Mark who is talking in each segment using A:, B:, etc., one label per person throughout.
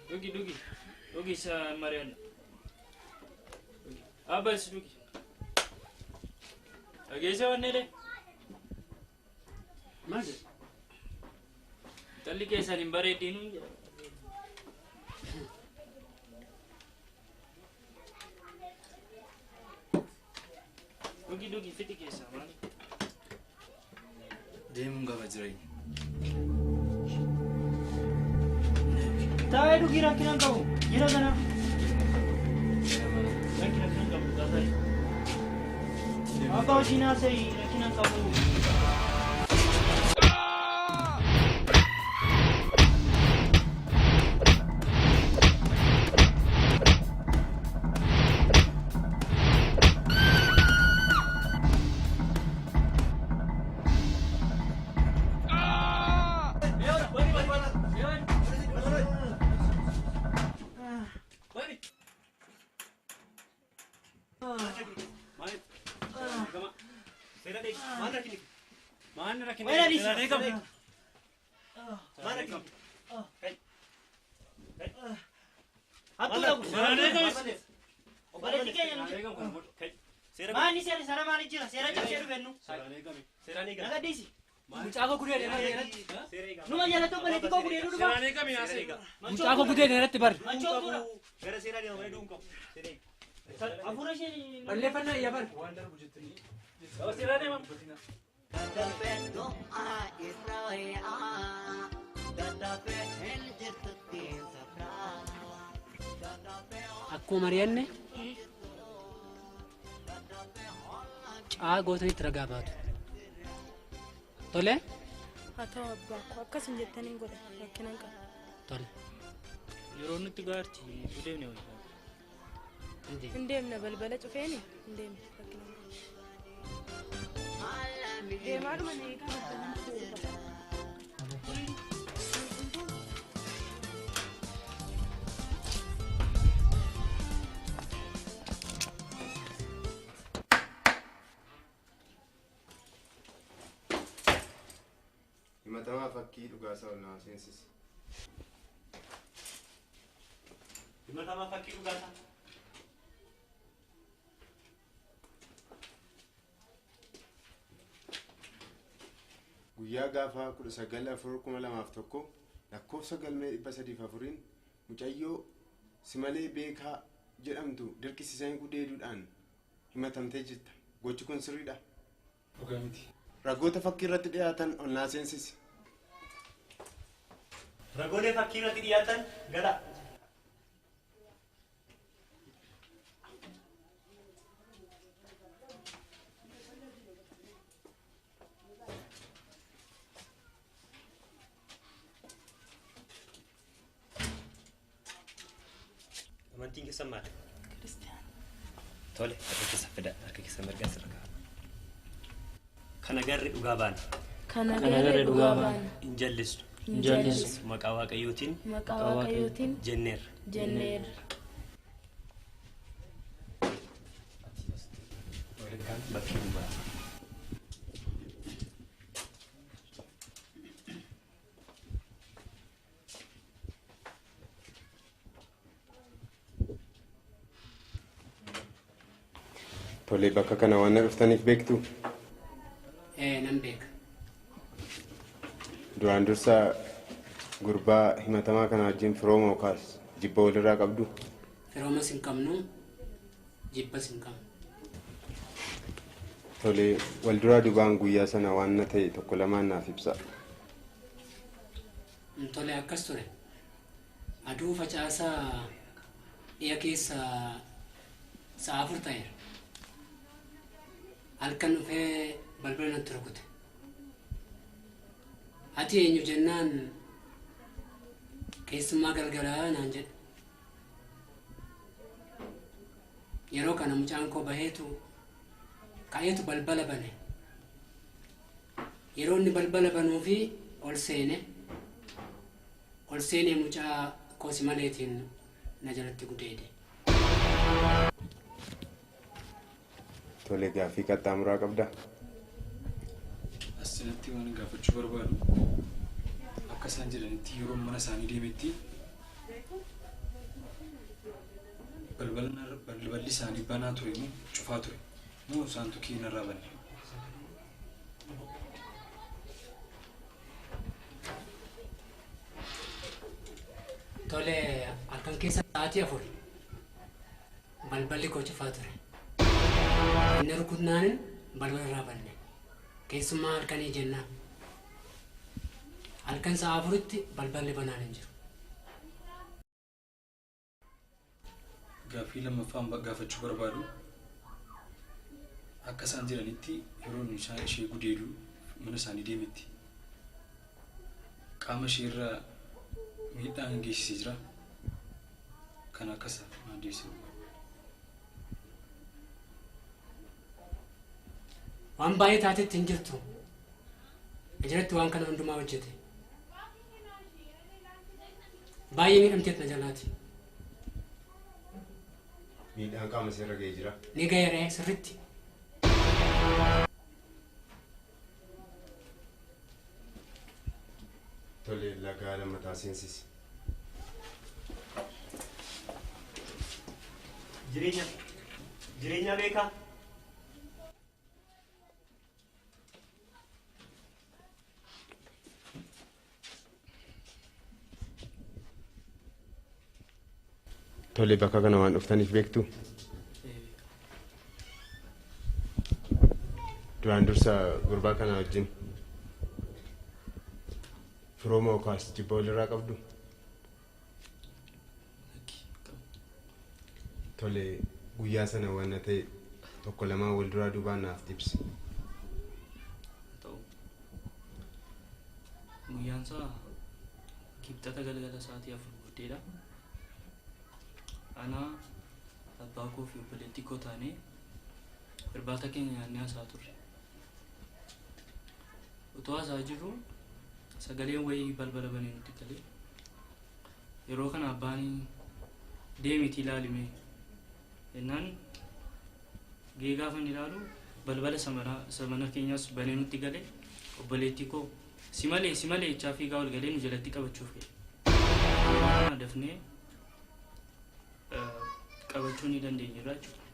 A: Dhugi dhugi dhugi isa mari'anna. Abbas dhugi. Dhageessee wanneedhe.
B: Maal jedhe?
A: Intalli keessan hin bareeddiinuu jedha. Dhugi dhugi fixi keessaa maali?
C: Deemuun qaba jireenya.
A: Taa'ee dhugi rakkina hin qabu. Jira kana. Rakkina hin qabu taa'ee. Abbaa hojii naasa'ii rakkina hin qabu. Obboleetti keenya nu jedhu. Maanni seera sana maali jira? Seera cabsee dhufennu. Naga dhiisi.
B: Mucaa koo gudeedhe irratti.
A: Numa jalatti obboleetti koo gudeeduu dhufa.
B: Mucaa koo gudeedhe irratti bar.
A: Machoo fuudha. Hafuura ishee.
B: Balleeffannaa iyya bar. Akkuma mari'anne caa gootanitti ragaa baatu. Tole?
D: Haa ta'u abbaa koo akkasin jettaniin godha rakkina hin qabu.
B: Tole.
A: Yeroo nutti gaarti gudeemne wayyaa.
D: Hin deemna balbala cufeeni hin deemna rakkina hin qabu. Deemaadhuma na eegaa balbala cufee.
E: Himatamaa fakkii dhugaasaa ol nama seensisi.
F: Himatamaa fakkii dhugaasaa.
E: Guyyaa gaafa 19/4/2001 lakkoofsa galmee 304n mucayyoo Simalee Beekaa jedhamtu dirqisiisanii gudeeduudhaan himatamtee jirta. Gochi kun sirriidhaa?
C: Dhugaa miti.
E: Ragoota fakkii irratti dhiyaatan ol naa seensisi.
F: Ragoolee fakkii irratti dhiyaatan galaa. Amantiin keessan maali?
D: Kiristiyaana.
F: Tole, harka keessa fida, harka keessa mirgaa sirra kaa'a. Kana garri dhugaa baana.
D: Kana garri dhugaa baana.
F: Hin jallisnu.
D: Hin jallisnu.
F: Maqaa Waaqayyootiin
D: Maqaa Waaqayyootiin
F: jenneerra.
D: jenneerra.
F: Warri kaan bakkee nu ba'a.
E: Tole bakka kana waan na dhuftaniif beektu?
B: Ee nan beeka.
E: Duraan dursa gurbaa himatamaa kana wajjin firooma yookaas jibba walirraa qabdu?
B: Firoomas hin qabnu, jibbas hin qabnu.
E: Tole wal duraa duubaan guyyaa sana waan na ta'e tokko lamaan naaf ibsaa.
B: Tole akkas ture. Aduu facaasaa dhiya keessa sa'a 4 ta'eera. Halkan dhufee balbala natti rukute. Ati eenyu jennaan keessummaa galgalaa naan jedhe. Yeroo kana mucaan koo baheetu ka'eetu balbala bane. Yeroo inni balbala banuufi ol seene. Ol seenee mucaa koo Simaleetiin na jalatti gudeede.
E: Tole gaaffii qaxxaamuraa qabdaa?
C: As jalatti waan gaafachuu barbaadu akka isaan jedhanitti yeroo mana isaanii deemetti balballi isaanii banaa ture moo cufaa ture moo isaantu keenyarraa banne?
B: Tole, halkan keessa sa'aatii 4 balballi koo cufaa ture. Inni rukutnaanin balbala irraa banne. Keessummaa halkanii jennaan. Halkan sa'a 4tti balballi banaan hin jiru.
C: Gaaffii lammaffaan gaafachuu barbaadu akka isaan jedhanitti yeroo inni isaan ishee gudeedu mana isaanii deemetti qaama ishee irra miidhaan geessisee jira. Kan akka isaa maal deebisee barbaadu?
B: Waan baay'ee taatetti hin jirtu. Jalatti waan kana hundumaa hojjete. Baay'ee miidhamteet na jalaati.
E: Miidhaan qaama ishee irra ga'ee jira.
B: Ni ga'eera sirriitti.
E: Tole, lagaa lammataa seensisi.
A: Jireenya. Jireenya beekaa.
E: Tole, bakka kana waan dhuftaniif beektu? Duraan dursa gurbaa kana wajjin firooma yookaas jibba walirraa qabdu? Tole, guyyaa sana wanna ta'e tokko lamaan wal duraa duubaan naaf ibsi.
A: Ta'u. Guyyaan isaa Kibxata galgala sa'aatii 4 booddeedha. Ana, abbaa koo fi obboleettii koo taanee irbaata keenya nyaannee haasa'aa turre. Otoo haasa'aa jirru sagaleen wayii balbala banee nutti galee. Yeroo kana abbaan deemitii ilaali mee jennaan gee gaafa inni ilaalu balbala isa mana keenyaas banee nutti gale, obboleettii koo si malee si malee jechaa fiigaa ol galee nu jalatti qabachuuf ka'e. Yeroo kana dafnee qabachuu ni dandeenyeerra jechuudha.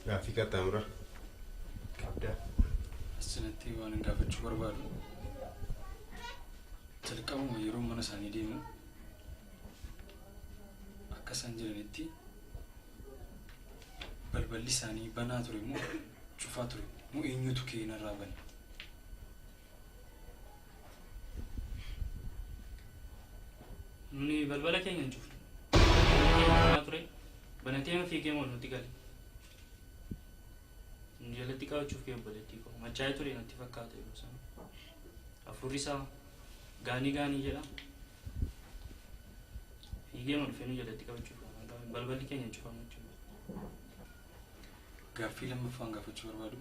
E: Gaaffii qaxxaamura qabda.
C: As cinatti waan hin gaafachuu barbaadu jalqabuma yeroo mana isaanii deemu akka isaan jiranitti balballi isaanii banaa ture moo cufaa ture moo eenyutu keenyarraa bane?
A: Nuni balbala keenya hin cufne. Balbala keenya banaa ture. Banatee fiigee moo nutti gale. Nu jalatti qabachuuf kee obboleettii koo. Machaa'ee ture natti fakkaata yeroo sana. Hafuurri isaa gaanii gaanii jedha. Fiigee moo dhufee nu jalatti qabachuuf balballi keenya hin cufamu jechuudha.
C: Gaaffii lammaffaan gaafachuu barbaadu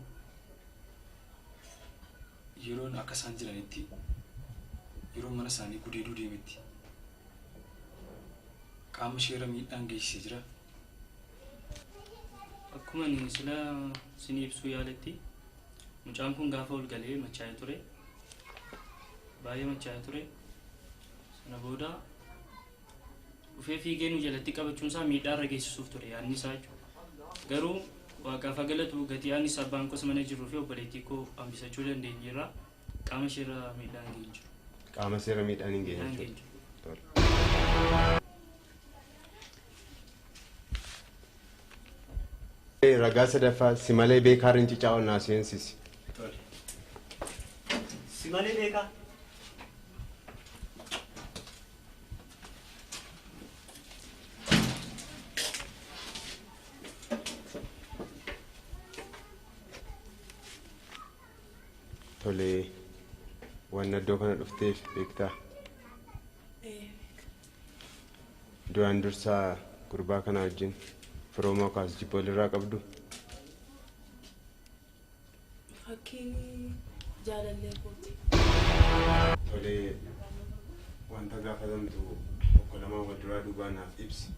C: yeroon akka isaan jiranitti yeroo mana isaanii gudeeduu deemetti qaama isheerra miidhaan geessisee jira.
A: Akkuma ani sila isinii ibsuu yaaletti mucaan kun gaafa ol galee machaa'ee ture. Baay'ee machaa'ee ture. Sana booda dhufee fiigee nu jalatti qabachuun isaa miidhaa irra geessisuuf ture yaadni isaa jechuudha. Garuu Waaqaaf haa galatu, gatii anis abbaan koos mana jirruu fi obboleettii koo hambisachuu dandeenyeerra, qaama isheerra miidhaan ga'e hin jiru.
E: Qaama isheerra miidhaan hin geenye
A: Miidhaan ga'e hin
E: jechuudha.
A: jiru.
E: Tole. Ragaa sadaffaa Simalee Beekaa Rincicaa ol naa seensisi.
F: Tole.
A: Simalee Beekaa.
E: Tole, wanna iddoo kana dhufteef beektaa? Duraan dursaa gurbaa kana wajjin firooma yookaas jibba walirraa qabdu?
D: Fakkiin jaalallee kooti.
E: Tole, wanta gaafatamtu tokko lamaan wal duraa duubaan naaf ibsi.